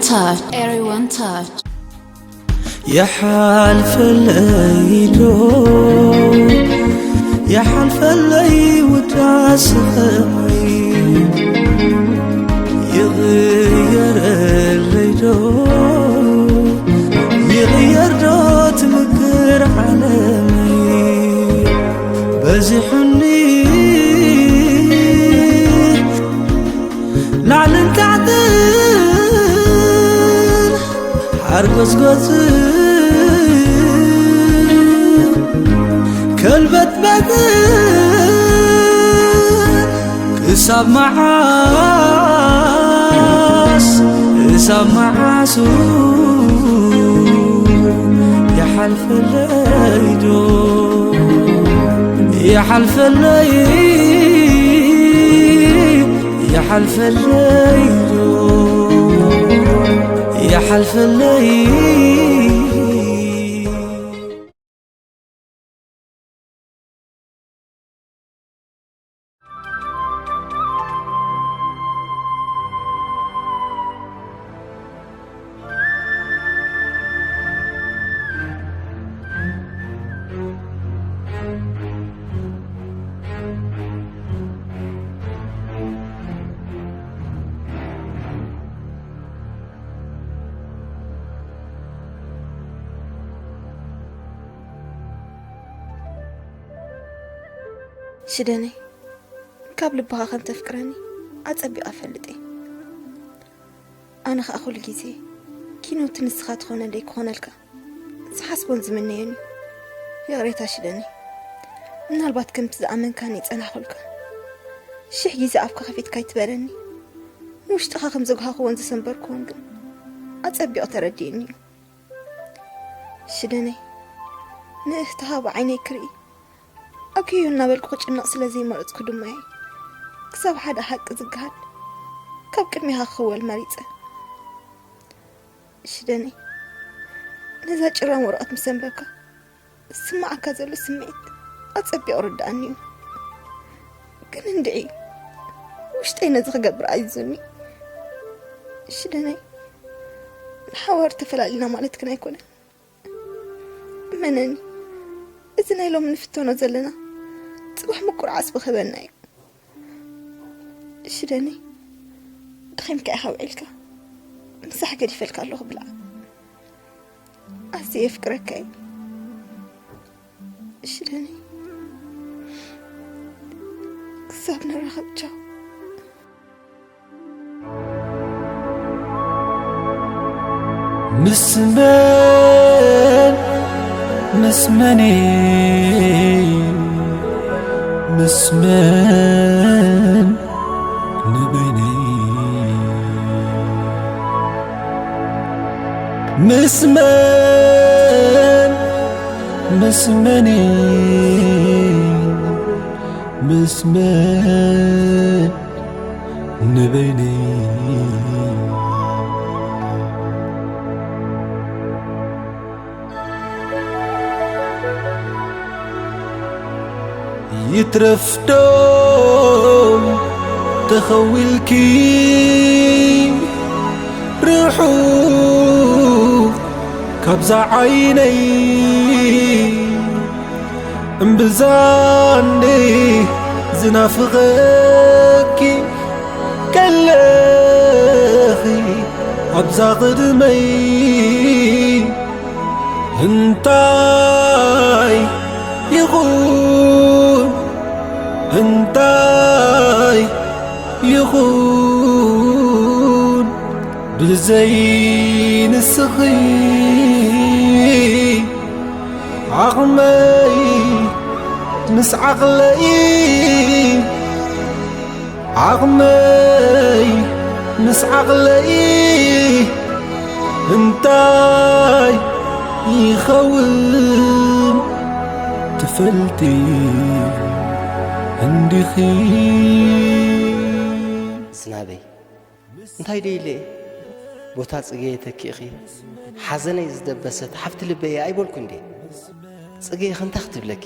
Touch, Area One Touch. يحلفلي ዶ يحلفلي وداس خمي يغير اللي دو يغير دو تمكر عالمي بزحني ላዕልን ታሕትን ሓርጎጽጎጽን ከልበትበትን ክሳብ መዓስ ክሳብ መዓሱ ይሓልፈለይ ዶ ይሓልፈለይ ይሓልፈለይ ዶ ይሓልፈለይ ሽደነይ፣ ካብ ልብኻ ከም ተፍቅረኒ ኣጸቢቐ እፈልጥ እየ። ኣነ ኸኣ ኩሉ ግዜ ኪኖት ንስኻ ትኾነለይ ክኾነልካ ዝሓስቦን ዝምነዮን እዩ። ይቕሬታ ሽደነይ፣ ምናልባት ከምቲ ዝኣመንካኒ ይጸናሕኩልካ። ሽሕ ግዜ ኣፍካ ከፊትካ ኣይትበለኒ። ንውሽጥኻ ከም ዘግሃኽዎን ዘሰንበርክዎን ግን ኣጸቢቑ ተረዲእኒ እዩ። ሽደነይ፣ ንእህትኻ ብዓይነይ ክርኢ ኣብኪዮ እናበልኩ ክጭነቕ ስለ ዘይመረጽኩ ድማ እየ ክሳብ ሓደ ሓቂ ዝገሃድ ካብ ቅድሜኻ ክኽወል መሪጸ። ሽደነይ፣ ነዛ ጭራም ወረቐት ምስ ኣንበብካ ዝስምዓካ ዘሎ ስምዒት ኣጸቢቑ ርድኣኒ እዩ። ግን እንድዒ ውሽጠይ ነዚ ክገብር ኣዚዙኒ። ሽደነይ፣ ንሓዋር ተፈላሊና ማለት ግን ኣይኮነን። እመነኒ፣ እዚ ናይ ሎሚ ንፍተኖ ዘለና ጽባሕ ምቁር ዓስቢ ክህበና እዩ። ሽደኒ፣ ደኺምካ ኢኻ ውዒልካ። ምሳሕ ገዲፈልካ ኣለኹ ብልዓ። ኣዝየ የፍቅረካ እየ። ሽደኒ፣ ክሳብ ንራኸብ ቻው። ምስ መን ምስ መን ምስ መን ንበይነይ ምስ መን ምስ መን ምስ መን ንበይነይ ይትረፍዶ ተኸዊልኪ ርሑቕ ካብዛ ዓይነይ እምብዛ እንዴ ዝናፍቐኪ ከለኺ ኣብዛ ቕድመይ እንታይ ይኹን እንታይ ይኹን ብዘይ ንስኺ ዓቕመይ ምስ ዓቕለይ ዓቕመይ ምስ ዓቕለይ እንታይ ይኸውን ትፈልጢ እንዲኺ ዝናበይ እንታይ ደይ ኢለ ቦታ ጽገየ ተኪእኺ ሓዘነይ ዝደበሰት ሓፍቲ ልበየ ኣይበልኩ እንዴ ጽገየ ከንታ ክትብለኪ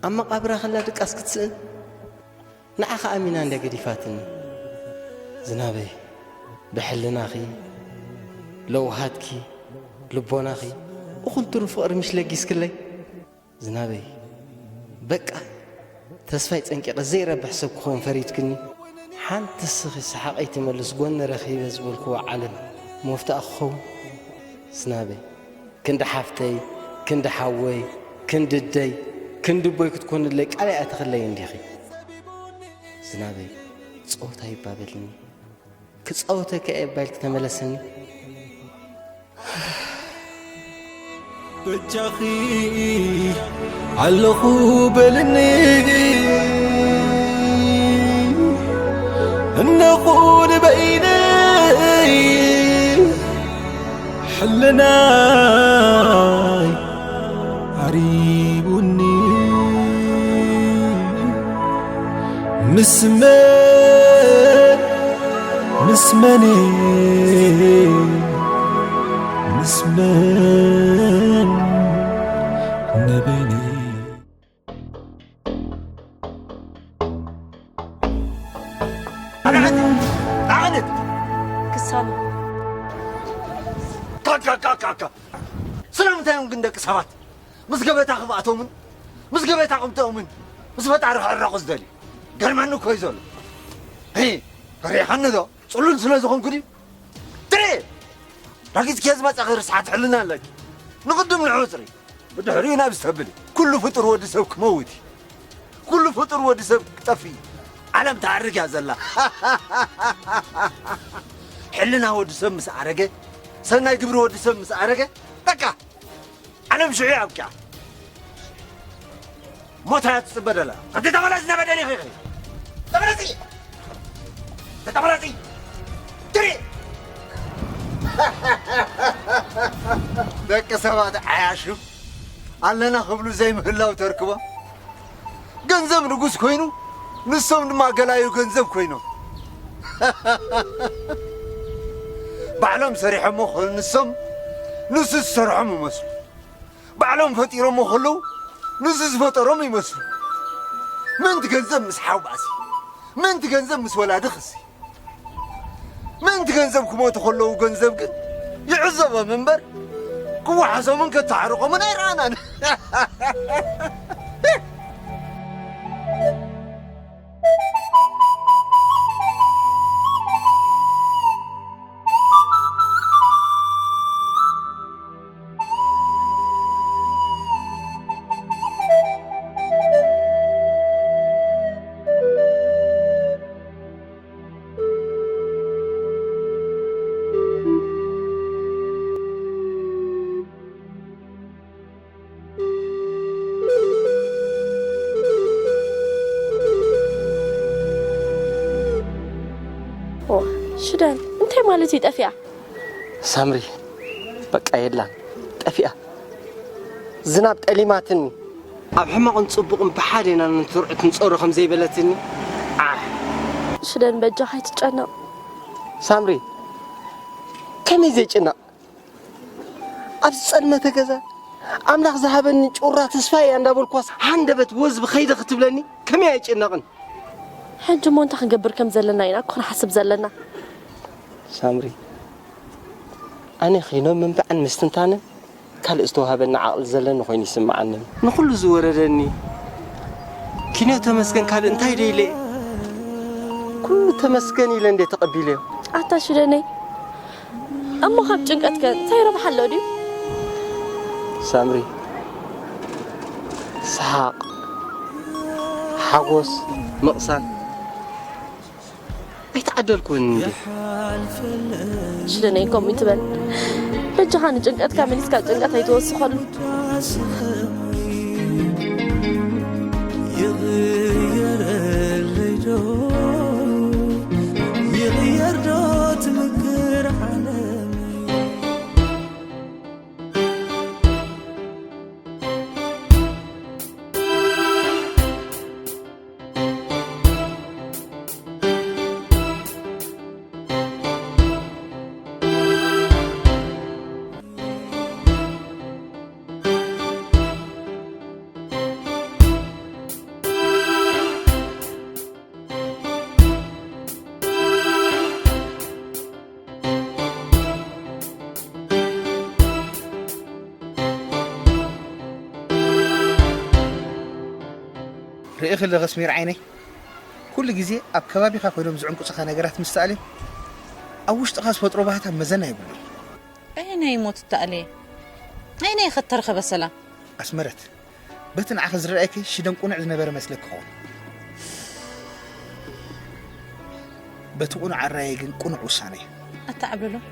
ኣብ መቓብራ ከላ ድቃስ ክትስእን ንዓኻ ኣሚና እንደ ገዲፋትኒ ዝናበይ ብሕልናኺ ለውሃትኪ፣ ልቦናኺ፣ እኹል ትሩ ፍቕሪ ምሽ ለጊስክለይ? ዝናበይ፣ በቃ፣ ተስፋይ ጸንቂቐ ዘይረብሕ ሰብ ክኸውን ፈሪድክኒ? ሓንቲ ስኺ ሰሓቐይ ትመልስ ጎኒ ረኺበ ዝበልክዎ ዓለም መፍታኣ ክኸውን? ዝናበይ፣ ክንዲ ሓፍተይ፣ ክንዲ ሓወይ፣ ክንዲ ደይ፣ ክንዲ ቦይ ክትኮንለይ ቃል ኣይኣተኽለይ እንዲኺ። ዝናበይ፣ ጸወታ ይባበልኒ። ክጻወተካ እየ እባ ኢልኪ ተመለስኒ። በጃኺ ኣለኹ በልኒ፣ እነኹ ንበይነይ ሕልናይ ዓሪቡኒ። ምስ መን፣ ምስ መን፣ ምስ መን ንበይነይ። ኣዕንት! ኣዕንት! ክሳኑ። ካካ፣ ካካ፣ ካካ። ስለምንታይ እዮም ግን ደቂ ሰባት ምስ ገበታ ክብኣቶምን ምስ ገበታ ቅምጦምን ምስ ፈጣሪ ክዕረቑ ዝደልዩ? ገርመኒ እኮ እዩ ዘሎ። ሄ፣ ሪኢኻኒ ዶ? ጽሉል ስለ ዝኾንኩ ድዩ? ትሪ! ረጊጽኪ ዝመጻኺ ርስሓት ሕልና ኣለኪ። ንቕድም ንዑ ጽሪ። ብድሕሪኡ ናብ ዝተብል። ኩሉ ፍጡር ወዲ ሰብ ክመውት እዩ። ኩሉ ፍጡር ወዲ ሰብ ክጠፍእ እዩ። ዓለም ትኣርግ እያ ዘላ። ሕልና ወዲ ሰብ ምስ ኣረገ፣ ሰናይ ግብሪ ወዲ ሰብ ምስ ኣረገ፣ በቃ ዓለም ሽዑ ኣብቂዓ። ሞት እያ ትጽበ ደላ። ኣንተ ተመለስ፣ ነበደል ኢኺ። ተመለሲ! ተመለሲ! ትሪ! ደቂ ሰባት ዓያሹ ኣለና ክብሉ ዘይምህላው ተርክቦ። ገንዘብ ንጉስ ኮይኑ፣ ንሶም ድማ ገላዩ ገንዘብ ኮይኖም። ባዕሎም ሰሪሖሞ ክኾኑ ንሶም፣ ንሱ ዝሰርሖም ይመስሉ። ባዕሎም ፈጢሮሞ ከለዉ፣ ንሱ ዝፈጠሮም ይመስሉ። ምእንቲ ገንዘብ ምስ ሓው ባእሲ፣ ምእንቲ ገንዘብ ምስ ወላዲ ክሲ፣ ምእንቲ ገንዘብ ክሞቱ ከለዉ፣ ገንዘብ ግን ይዕዘቦም እምበር፣ ክወሓሶምን ከተዓርቖምን ኣይረኣናን። ኦ፣ ሽደን፣ እንታይ ማለት እዩ ጠፊኣ? ሳምሪ፣ በቃ የላን፣ ጠፊኣ። ዝናብ ጠሊማትኒ። ኣብ ሕማቕን ጽቡቕን ብሓደ ኢና ንትርዑት ንጸሩ ከም ዘይበለትኒ። ዓሕ። ሽደን፣ በጃኻ ኣይትጨነቕ። ሳምሪ፣ ከመይ ዘይጭነቕ? ኣብ ዝጸልመተ ገዛ ኣምላኽ ዝሃበኒ ጩራ ተስፋ እያ እንዳበልኳስ፣ ሃንደበት ወዝ ብኸይደ ክትብለኒ ከመይ ኣይጭነቕን? ሕጂ እሞ እንታይ ክንገብር ከም ዘለና ኢና እኮ ንሓስብ ዘለና። ሳምሪ፣ ኣነ ኺኖ ምንባዕን ምስትንታንን ካልእ ዝተዋህበኒ ዓቕሊ ዘለኒ ኮይኑ ይስምዓኒ። ንኹሉ ዝወረደኒ ኪንዮ ተመስገን፣ ካልእ እንታይ ደይለ? ኩሉ ተመስገን ኢለ እንዴ ተቐቢለዮ። ኣታ ሽደነይ፣ እሞ ካብ ጭንቀትከ እንታይ ረብሓ ኣሎ ድዩ? ሳምሪ፣ ሰሓቕ፣ ሓጎስ፣ ምቕሳን ኣይተዓደልኩን እንዴ? ሽደነይ፣ ከምኡ ይትበል። በጃኻ ንጭንቀትካ መሊስካ ጭንቀት ኣይትወስኸሉ። ይቕየረለይ ዶ፣ ይቕየር ዶ ትምክር ዓለም? ርኢኺ ኣለኺ ኣስሚር ዓይነይ፣ ኩሉ ግዜ ኣብ ከባቢኻ ኮይኖም ዝዕንቁጽኻ ነገራት ምስተኣልዮም ኣብ ውሽጥኻ ዝፈጥሮ ባህታ መዘና የብሉን። ኣየናይ ሞት እተኣልየ? ኣየናይ ኸ እተረኸበ ሰላም? ኣስመረት፣ በቲ ንዓኺ ዝረኣየኪ ሽደን ቁኑዕ ዝነበረ መስለኪ ክኸውን፣ በቲ ቁኑዕ ኣራየ ግን ቁኑዕ ውሳነ እዩ። ኣታ ዓብለሎም፣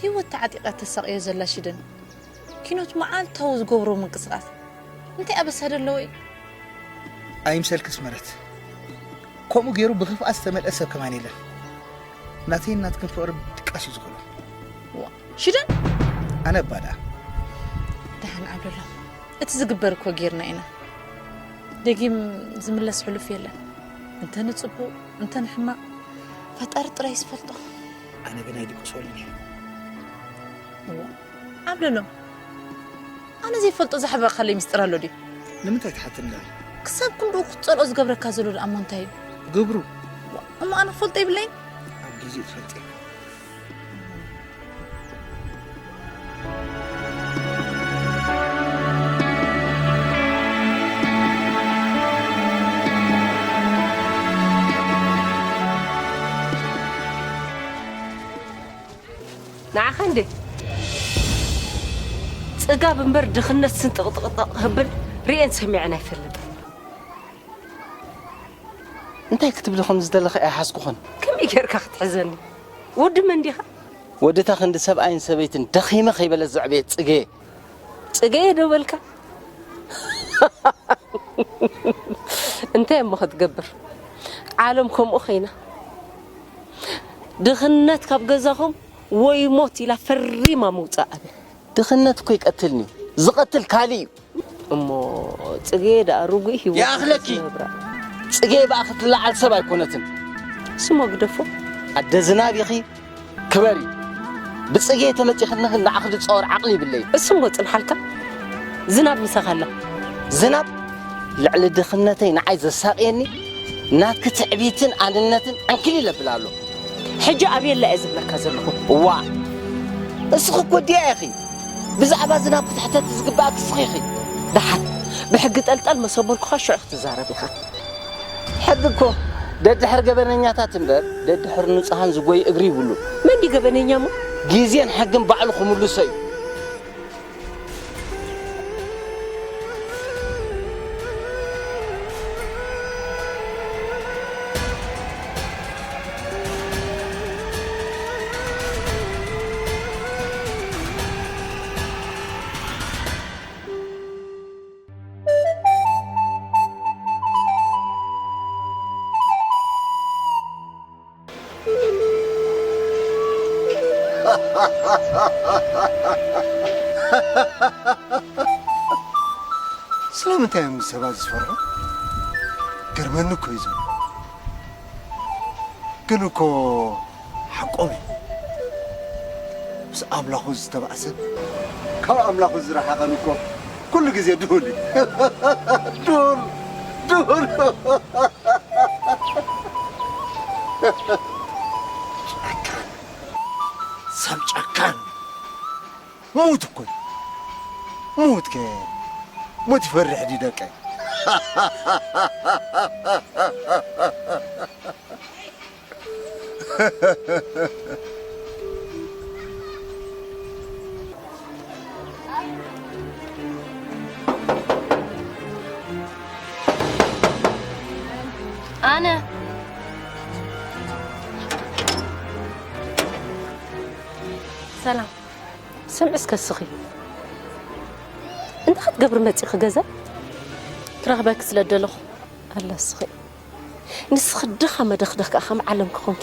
ህይወት ተዓጢቓ ተሳቕዮ ዘላ ሽደን ኪኖት መዓልታዊ ዝገብሮ ምንቅስቓስ እንታይ ኣበሳ ደለዎ እዩ? ኣይምሰልኪ ኣስመረት፣ ከምኡ ገይሩ ብኽፍኣት ዝተመልአ ሰብ ከማን የለን። ናተይን ናትክን ፍቕሪ ድቃስ እዩ ዝኽእሎ። ዋ፣ ሽደን? ኣነ እባ ደኣ። ደሓን ዓብለሎም፣ እቲ ዝግበር እኮ ጌርና ኢና። ደጊም ዝምለስ ሕሉፍ የለን። እንተ ንጽቡቕ እንተ ንሕማቕ ፈጣሪ ጥራይ ዝፈልጦ። ኣነ ግን ኣይድቅሰሉን እየ። እዋ፣ ዓብለሎም፣ ኣነ ዘይፈልጦ ዘሕበእካለይ ምስጢር ኣሎ ድዩ? ንምንታይ ትሓትኒ ኣለኺ? ክሳብ ክንድኡ ክትጸልኦ ዝገብረካ ዘሎ ደኣ እሞ እንታይ እዩ? ግብሩ። እሞ ኣነ ክፈልጦ የብለይን? ኣብ ግዜኡ ትፈልጢ። ንዓኻ እንዴ? ጽጋብ እምበር ድኽነት ስንጥቕጥቕጥቕ ክብል ርእየን ሰሚዐን ኣይፈልጥን። እንታይ ክትብሊ ከም ዝደለኺ ኣይሓዝኩኽን። ከመይ ጌርካ ክትሕዘኒ? ወዲ መን ዲኻ? ወዲ እታ ክንዲ ሰብኣይን ሰበይትን ደኺመ ከይበለት ዘዕበየት ጽገየ። ጽገየ ዶ በልካ? እንታይ እሞ ክትገብር? ዓለም ከምኡ ኸይና። ድኽነት ካብ ገዛኹም ወይ ሞት ኢላ ፈሪማ ምውጻእ ኣብያ። ድኽነት እኮ ይቀትልኒ እዩ። ዝቐትል ካልእ እዩ። እሞ ጽጌ ደኣ ርጉእ ህይወት ይኣኽለኪ። ክትነብራ። ጽጌ ብኣኺ ትለዓል ሰብ ኣይኮነትን። ስሞ ግደፎ። ኣደ ዝናብ ኢኺ፣ ክበሪ። ብጽጌ ተመጺኽኒ ንዓኺ ዝጻወር ዓቕሊ ይብለይ። እሱ እሞ ጽንሓልካ። ዝናብ ምሳኻ ኣላ። ዝናብ ልዕሊ ድኽነተይ ንዓይ ዘሳቕየኒ ናትኪ ትዕቢትን ኣንነትን ዕንክሊል የብል ኣሎ። ሕጂ ኣበየላ እየ ዝብለካ ዘለኹ። እዋ፣ እስኺ እኮ ዲያ ኢኺ ብዛዕባ ዝናብ ክትሕተቲ ዝግብኣኪ እስኺ ኢኺ። ደሓን፣ ብሕጊ ጠልጠል መሰበልኩኻ ሽዑ ክትዛረብ ኢኻ። ሕጊ እኮ ደድሕር ገበነኛታት እምበር ደድሕር ንጹሃን ዝጎይ እግሪ ይብሉ። መን ድዩ ገበነኛ እሞ? ግዜን ሕግን ባዕሉ ክምልሶ እዩ። ስለምንታይ እዮም ሰባት ዝፈርሑ? ገርመኒ እኮ እዩ ዘሎ። ግን እኮ ሓቆም እዩ። ምስ ኣምላኹ ዝተባእሰን ካብ ኣምላኹ ዝረሓቐን እኮ ኩሉ ግዜ ድሁል እዩ። ድሁል፣ ድሁል። ጨካን፣ ሰብ ጨካን። ሙት እኮ እዩ። ሙት ከ፣ ሙት ይፈርሕ ድዩ ደቀይ? ኣነ። ሰላም። ስምዒ እስከ እስኺ። እንታይ ክትገብሪ መጺኺ ገዛ? ክረኽበኪ ስለ ደለኹ። ኣላ እስኺ። ንስኺ ድኻ መደኽደኽ ከኣ ከም ዓለም ክኾንኪ።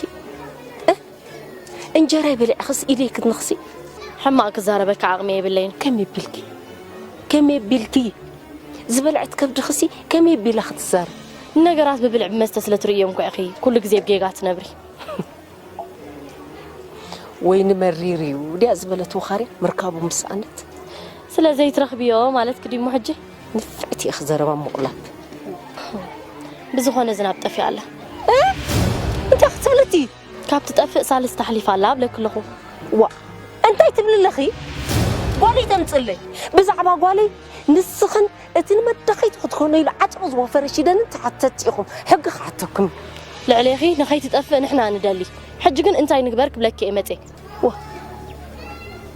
እ? እንጀራይ በሊዕኽስ ኢደይ ክትነኽሲ። ሕማቕ ክዛረበካ ዓቕሚ የብለይን። ከመይ ቢልኪ? ከመይ ቢልኪ? ዝበልዐት ከብድኽሲ ከመይ ቢላ ክትዛረብ? ነገራት ብብልዒ ብመስተ ስለ ትርእዮም እኮ ኢኺ ኩሉ ግዜ ብጌጋ ትነብሪ። ወይኒ መሪር እዩ ድያ ዝበለት ወኻርያ ምርካቡ ምስኣነት። ስለ ዘይትረኽብዮ ማለት ክዲሞ ሕጂ? ንፍዕቲ ኢኺ ዘረባ ምቑላብ። ብዝኾነ ዝናብ ጠፊኣ ኣላ። እ? እንታይ ክትብልቲ? ካብ ትጠፍእ ሳልስቲ ኣሕሊፋ ኣላ ኣብለኪ ኣለኹ። ዋ፣ እንታይ ትብሊ ኣለኺ? ጓለይ ተምጽለይ። ብዛዕባ ጓለይ ንስኽን እቲ ንመዳኸይቲ ክትኮኖ ኢሉ ዓጭቕ ዝወፈረ ሽደንን ተሓተትቲ ኢኹም። ሕጊ ክሓተኩም። ልዕሌኺ ንኸይትጠፍእ ንሕና ንደሊ። ሕጂ ግን እንታይ ንግበር ክብለኪ እየ መፅየ። ዋ፣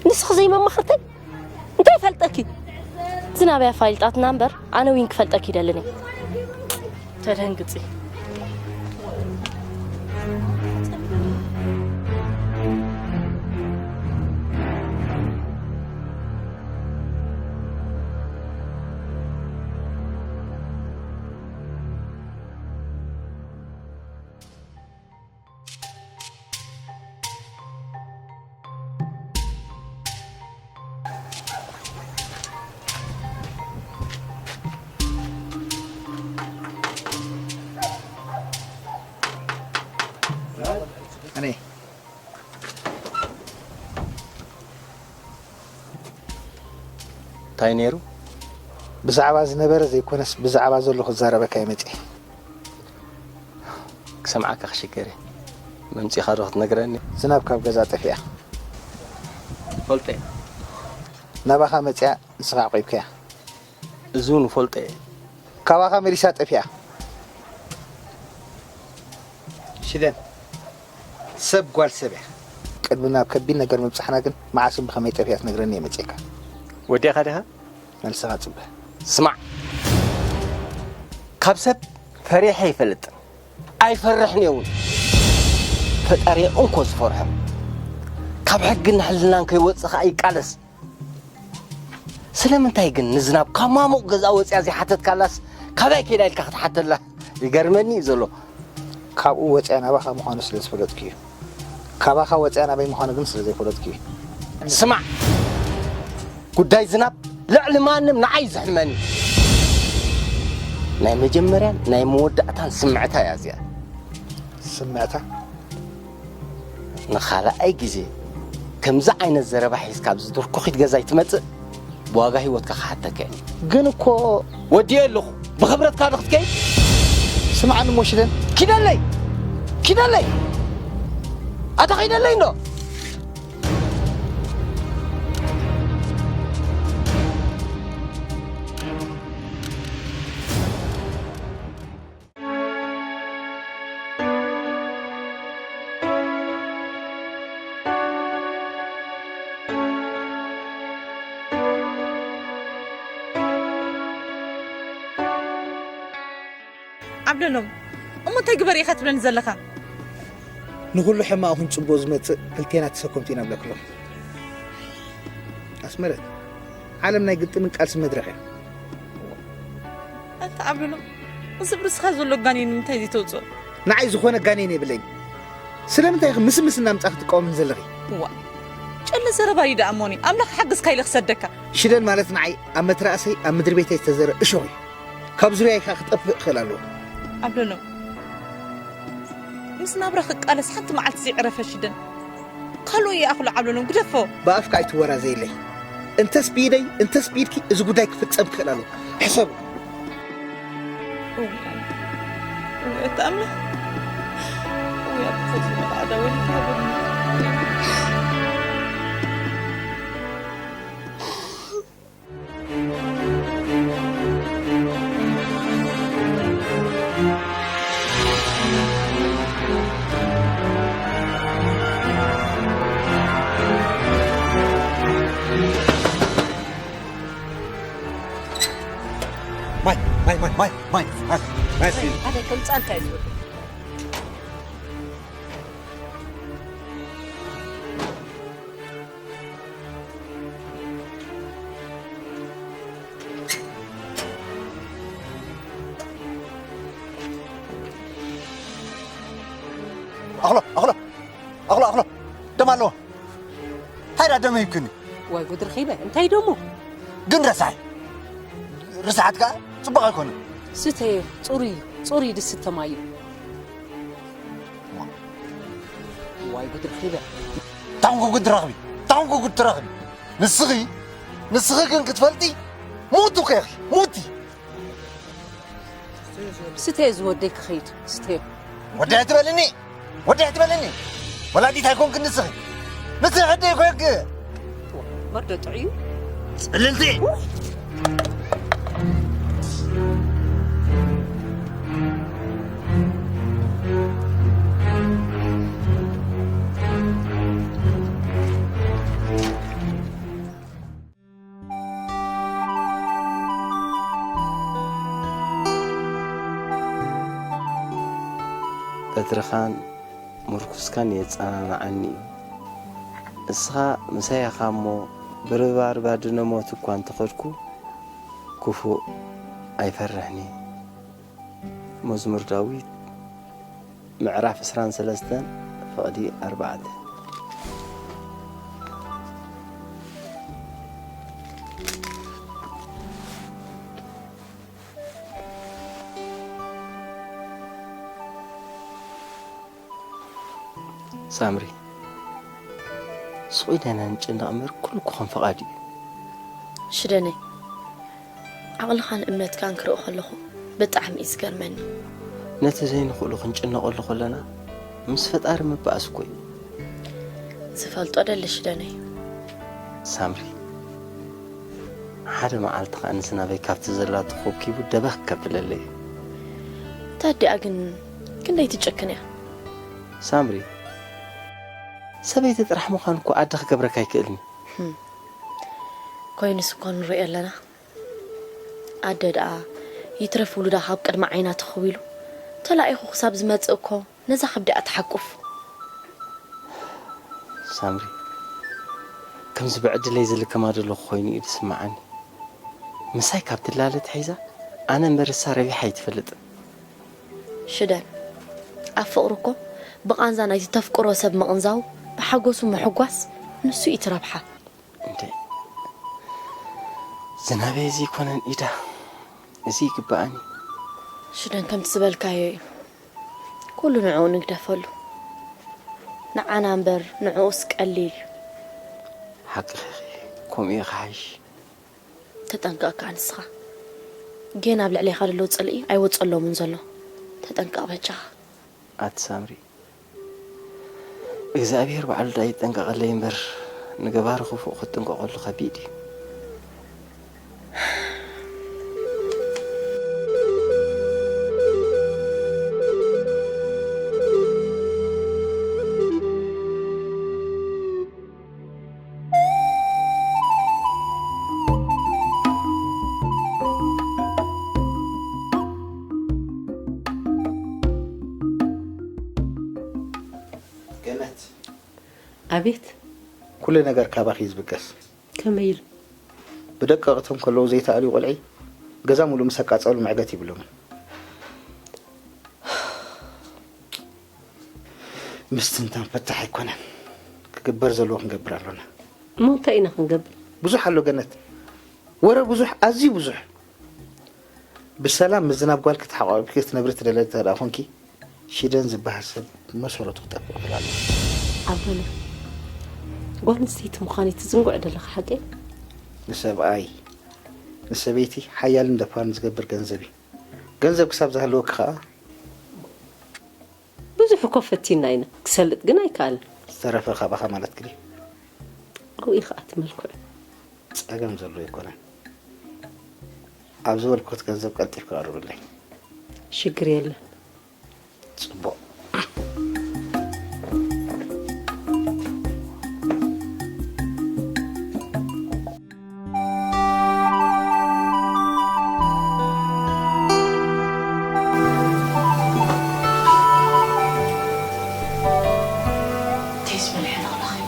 ንስኺ ዘይመማኽርተይ እንታይ ይፈልጠኪ? ዝናብያ ፋይልጣትና እምበር ኣነ ዊን ክፈልጠኪ ይደልን እየ። ተደንግፂ። ኣነ እንታይ ነይሩ? ብዛዕባ ዝነበረ ዘይኮነስ ብዛዕባ ዘሎ ክዛረበካ እየ መፅየ። ክሰምዓካ ክሽገር እየ። መምፂኻ ዶ ክትነግረኒ? ዝናብ ካብ ገዛ ጠፊኣ። ፈልጠ። ናባኻ መፅያ ንስኻ ዓቂብካያ። እዚ እውን ፈልጠ እየ። ካባኻ መሊሳ ጠፊኣ። ሽደን ሰብ ጓል ሰብ እያ። ቅድሚ ናብ ከቢድ ነገር ምብፃሕና ግን መዓስን ብኸመይ ጠፊኣ ትነግረኒ እየ መፅየካ። ወዲእኻ ዲኻ? መልስኻ ጽበ። ስማዕ፣ ካብ ሰብ ፈሪሐ ኣይፈልጥን፣ ኣይፈርሕን እየ እውን። ፈጣሪ እየ እንኮ ዝፈርሖ። ካብ ሕግን ሕልናን ከይወፅእ ኸዓ ይቃለስ። ስለምንታይ ግን ንዝናብ ካብ ማሙቕ ገዛ ወፅያ ዘይሓተትካላስ ካባይ ከይዳ ኢልካ ክትሓተላ? ይገርመኒ እዩ ዘሎ። ካብኡ ወፅያ ናባኻ ምዃኑ ስለ ዝፈለጥኩ እዩ። ካባኻ ወፅያ ናበይ ምዃኑ ግን ስለ ዘይፈለጥኩ እዩ። ስማዕ፣ ጉዳይ ዝናብ ልዕሊ ማንም ንዓይ እዩ ዘሕመኒ። ናይ መጀመርያን ናይ መወዳእታን ስምዕታ እያ እዚኣ። ስምዕታ? ንኻልኣይ ግዜ ከምዚ ዓይነት ዘረባ ሒዝካ ኣብዚ ድርኩኺት ገዛይ ትመጽእ፣ ብዋጋ ህይወትካ ክሓተካ እየ። ግን እኮ ወዲኤ ኣለኹ። ብኽብረትካ ዶ ክትከይድ? ስምዓኒ እሞ ሽደን። ኪደለይ! ኪደለይ! ኣታ ኪደለይ እንዶ! ዓብደሎም፣ እሞ እንታይ ግበር ኢኻ ትብለኒ ዘለኻ? ንኹሉ ሕማቕኹም ጽቡቕ ዝመጽእ ክልቴና ተሰከምቲ ኢና ብለክሎም። ኣስመረት፣ ዓለም ናይ ግጥምን ቃልስን መድረኽ እያ። ኣታ ዓብደሎም፣ እዚ ኣብ ርእስኻ ዘሎ ጋኔን ንምንታይ ዘይተውጽኦ? ንዓይ ዝኾነ ጋኔን የብለይን። ስለምንታይ ኢኺ ምስምስ እናምጻእኺ ትቃወምኒ ዘለኺ? እዋ፣ ጨለ ዘረባ እዩ ደኣ እሞኒ፣ ኣምላኽ ሓግዝካ ኢለ ክሰደካ። ሽደን ማለት ንዓይ ኣብ መትረኣሰይ ኣብ ምድሪ ቤተይ ዝተዘርአ እሾኽ እዩ። ካብ ዙርያይ ከኣ ክጠፍእ ክኽእል ኣለዎ። ዓብደሎም፣ ምስ ናብራ ክቃለስ ሓንቲ መዓልቲ ዘይዕረፈ ሽደን። ካልኡ ይኣኽሎ ዓብለሎም፣ ግደፎ። ብኣፍካ ኣይትወራዘይለይ። እንተስ ብኢደይ፣ እንተስ ብኢድኪ እዚ ጉዳይ ክፍጸም ክኽእል ኣለዎ። ሕሰቡ። እውይ፣ ኣምላኽ። እውይ፣ ኣብ ፈጹም ኣዕዳ ወሊድካ በሉኒ። ማይ፣ ማይ፣ ማይ፣ ማይ፣ ማይ፣ ማይ፣ ማይ፣ ኣደ ከምጻልካ እዩ ዝብል። ኣኽሎ፣ ኣኽሎ፣ ኣኽሎ፣ ኣኽሎ፣ ደም ኣለዎ። እንታይ ደኣ ደም ሂብክኒ? ዋይ ጉድ ረኺበ፣ እንታይ ደሞ? ግን ረሳሕ፣ ርስሓት ከኣ ጽቡቕ ኣይኮነን። ስተዮ፣ ጽሩይ እዩ፣ ጽሩይ ዝስተ ማይ እዩ። ዋይ ጉድ ረኺበ። እንታይ ኮንኩ ጉድ ትረኽቢ? እንታይ ኮንኩ ጉድ ትረኽቢ? ንስኺ፣ ንስኺ ግን ክትፈልጢ፣ ሙቱ ከ ኢኺ፣ ሙቲ። ስተዮ ዝወደይ ክኸይድ፣ ስተዮ። ወደይ ኣይትበልኒ፣ ወደይ ኣይትበልኒ። ወላዲት ኣይኮንክን ንስኺ። ንስኺ ሕደይ ኮንክ። መርዶ ጥዑዩ። ጽልልቲ። በትርኻን ምርኩስካን የጸናንዓኒ እዩ። እስኻ ምሳይ ኢኻ እሞ፣ ብርባርባ ድነ ሞት እኳ እንተኸድኩ፣ ክፉእ ኣይፈርሕን እየ። መዝሙር ዳዊት ምዕራፍ ዕስራን ሰለስተን ፍቕዲ ኣርባዕተ። ሳምሪ፣ ስቕ ኢለ ንጭነቕ እምበር ኩሉ ክኾን ፈቓድ እዩ። ሽደነይ፣ ዓቕልኻን እምነትካን ክርኢ ከለኹ ብጣዕሚ እዩ ዝገርመኒ። ነቲ ዘይንኽእሎ ክንጭነቐሉ ከለና ምስ ፈጣሪ ምባኣስ እኮ እዩ። ዝፈልጦ ደሊ ሽደነይ። ሳምሪ፣ ሓደ መዓልቲ ኸኣ ንዝናበይ ካብቲ ዘላቶ ኮብኪቡ ደበኽ ከብለለይ። ታዲኣ ግን ክንደይ ትጨክን እያ? ሳምሪ፣ ሰበይቲ ጥራሕ ምዃን እኮ ኣደ ክገብረካ ኣይክእልን። ህም። ኮይኑስ እኮ ንሪኦ ኣለና። ኣደ ደኣ ይትረፍ ውሉዳ ካብ ቅድሚ ዓይና ተኸዊሉ ተላኢኹ ክሳብ ዝመጽእ እኮ ነዛ ከብዲ እያ ትሓቁፍ። ሳምሪ፣ ከምዚ ብዕድለይ ዝልከማ ዘለኹ ኮይኑ እዩ ዝስምዓኒ። ምሳይ ካብ ትላለ ተሒዛ ኣነ እምበር እሳ ረቢሓ ኣይትፈልጥን። ሽደን፣ ኣብ ፍቕሪ እኮ ብቓንዛ ናይቲ ተፍቅሮ ሰብ ምቕንዛው፣ ብሓጎሱ ምሕጓስ ንሱ እዩ እቲ ረብሓ። እንዴ፣ ዝናበይ እዚ ኣይኮነን ኢዳ፣ እዚ ይግብኣኒ። ሽደን፣ ከምቲ ዝበልካዮ እዩ። ኩሉ ንዕኡ ንግደፈሉ። ንዓና እምበር ንዕኡስ ቀሊል እዩ። ሓቅኺ፣ ከምኡ እዩ ክሓይሽ። ተጠንቀቕ ከኣ ንስኻ። ጌና ኣብ ልዕሌኻ ዘሎ ጽልኢ ኣይወጸሎምን ዘሎ። ተጠንቀቕ በጃኻ። ኣቲ ሳምሪ፣ እግዚኣብሔር ባዕሉ ደኣ ይጠንቀቐለይ እምበር፣ ንገባሪ ክፉእ ክትጥንቀቐሉ ከቢድ እዩ። ገነት። ኣቤት። ኩሉ ነገር ካባኺ እዩ ዝብገስ። ከመይ ኢሉ? ብደቀቕቶም ከለዉ ዘይተኣልዩ ቆልዒ ገዛ ሙሉእ ምስ ኣቃጸሉ መዕገት ይብሎምን። ምስትንታን ፈታሕ ኣይኮነን። ክግበር ዘለዎ ክንገብር ኣሎና። እሞ እንታይ ኢና ክንገብር? ብዙሕ ኣሎ ገነት። ወረ ብዙሕ፣ ኣዝዩ ብዙሕ። ብሰላም ምዝናብ ጓልኪ ተሓቋቂፍኪ ክትነብሪ ትደለይ እንተ ደኣ ኮንኪ፣ ሽደን ዝበሃል ሰብ መሰረቱ ክጠፍእ ክእል ኣለዎ። ኣቦና፣ ጓል ኣንስተይቲ ምዃነይ ትዝንግዖ ዘለኻ ሓቂ? ንሰብኣይ፣ ንሰበይቲ ሓያልን ደፋርን ዝገብር ገንዘብ እዩ። ገንዘብ ክሳብ ዝሃለወኪ ኸኣ፣ ብዙሕ እኮ ፈቲና ኢና፣ ክሰልጥ ግን ኣይከኣልን። ዝተረፈ ካባኻ ማለትኪ ድዩ? ኣብኡ እዩ ኸኣ እቲ መልክዑ። ጸገም ዘሎ ኣይኮነን። ኣብ ዝበልኩት ገንዘብ ቀልጢፍካ ኣቕርብለይ። ሽግር የለን። ጽቡቕ። እንታይ ዝበለ ሕንቕላኽ እዩ?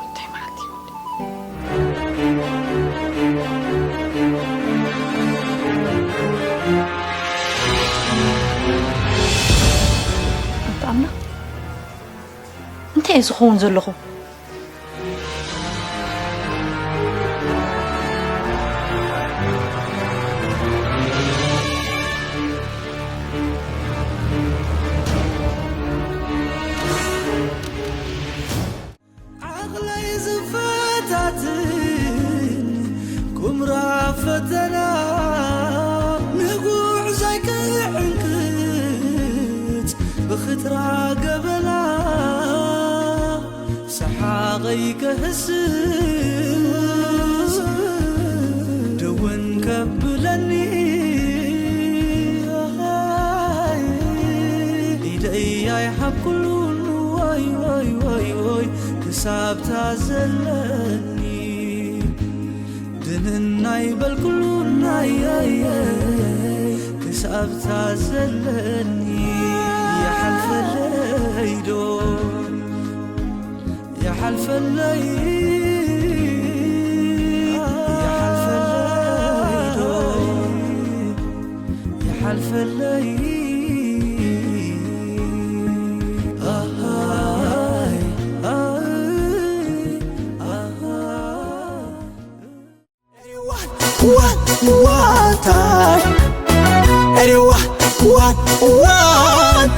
እንታይ መዓልቲ እዩ? ኣንታ ኣምላኽ፣ እንታይ እዩ ዝኸውን ዘለኹ? ዓቕለይ ዝፈታትን ቁምራ ፈተና፣ ንጉዕዞይ ክዕንክት ብኽትራ ገበላ፣ ሰሓቐይ ከህስስ ደወን ከብለኒ፣ ኢደይ ኣይሃብኩሉን፣ ወይ፣ ወይ፣ ወይ፣ ወይ፣ ክሳብታ ዘለኒ ድንናይ በልኩሉን፣ ኣየየ። ኣብዛ ዘለኒ ይሓልፈለይ ዶ ይሓልፈለይ ይሓልፈለይ ዶ ይሓልፈለይ ኣሃይ ኣይ ኣሃይ What? What? What? What? What?